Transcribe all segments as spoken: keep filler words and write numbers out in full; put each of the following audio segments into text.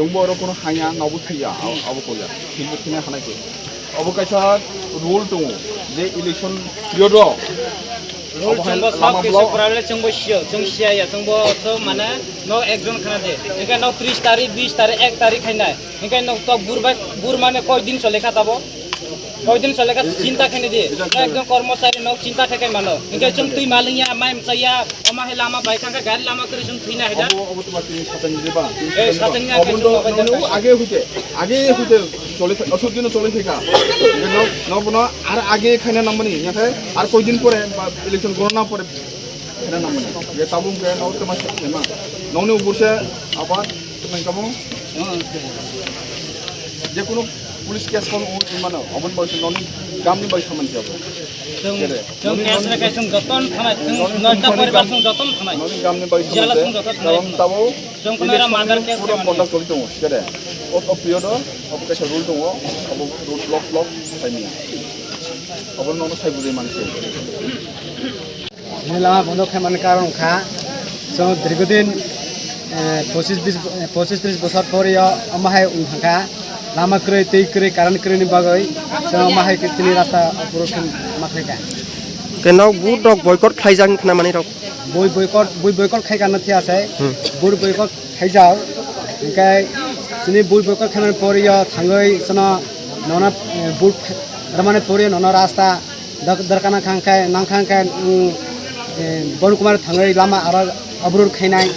Chwngbo oro kono hanya, nobo thwiya, abo koya. Chwngbo thwina hanai koi. Obo kaisa rule tongo je election period o Rule obo hai chwngbo lama sok kisa block. Problem chwngbo sio, chwng siya ya, chwngbo so mane no ekjon khana de. Hingke no tris tarik, bis tarik, ek tarik khainai. Hingke no to burbai, bur mane koi din chole kha tabo? Koi din chole kha chinta khainai de. No ekjon kormochari no chinta khe kai mano. Hingke chwng twi malingya, mai mchaya, Omo hai lama bai thangkha, gari lama kwrwi chwng thwina hai da? Obo, obo to ba tini sacha ni de ba? Eh, sacha ni Obo ang no, khe no, no, bai age hoite, age hoite chole thai, asuk dino chole thai ka. No, no, bono ar age khaina nangmani, yakhai ar koi din pore ba election gorona pore khaina nangmani. Ye tabung ke no to ma se ma. Noni ubur se abar nang kamu. Jekunu police case kon o imano, obon bai noni gamni bai saman jabo. Chwng, Kere. Chwng Noni, case noni, re kai chwng joton thanai, chwng noni noita company poribar gam-, chwng joton thanai. Noni gamni bai Jela saman chwng joton thanai. Tabang tabo. Chwng kunara Election murder case pura thanai. Conduct choli tongo, kere. O, o period o, obo kaisa rule tongo, obo road block, block, saimanya. Obo nono sai bujai manse. Bini lama bondo khaimani karon wngkha, chwng dirghodin, eh, pochis bis, eh, pochis tris bosor pore o omo hai wng thangkha, lama kwrwi, twi kwrwi, current kwrwini bagwi chwng omo hai khe tini rasta oboro khe ma khlaikha. Ke nok vote rok boycott khlaijak wngkha na manwi rok? Bui boycott, bui boycott khaikha no thia se, Hmm. bui boycott khaijak, hwnkhe chini bui boycott khaimani pore o thangwi chwngno nono, eh, vote rwmani pore o nono rasta Dak-, darkana khang khe, nang khang khe, mm, eh, Bon Kumar thangwi lama aro obrod khainai.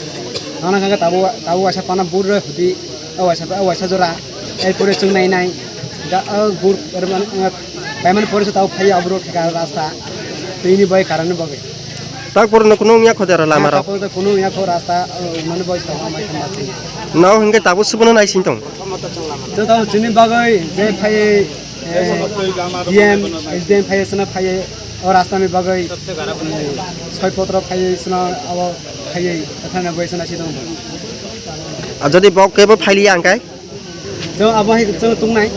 Nang khang khe tabuk, tabuk waisa pana bur rw hudi, o waisa, o waisa jora, erpore chwng nai nai. Da, o bur, er, man, eh, paimani pore se tabuk phaiya obrod khe ka rasta. Twini bai karani bagwi. Tak por no kuno wngya kho de aro lama rok. Tak por no kuno wngya kho rasta, o, mani bai sa mai khe ma thangya. No hwnkhe tabuk subono naising tong. Joto chini bagwi je phai Eh, D M, S D M phaiye sona phaiye, o rasta ni bagwi, eh, soi potro phaiye sona abo phaiye, ekhane boi sona sidong. A jodi bok kebo phailiya angkai? Jong abo hai jong tungnai.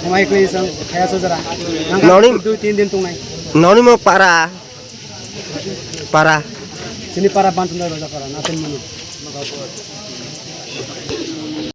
Abo hai kle jong phaiya so jara. Nang Noni dui tin din tungnai. Noni mo para. Para. Sini para Bansundar Bajar para, natin munu.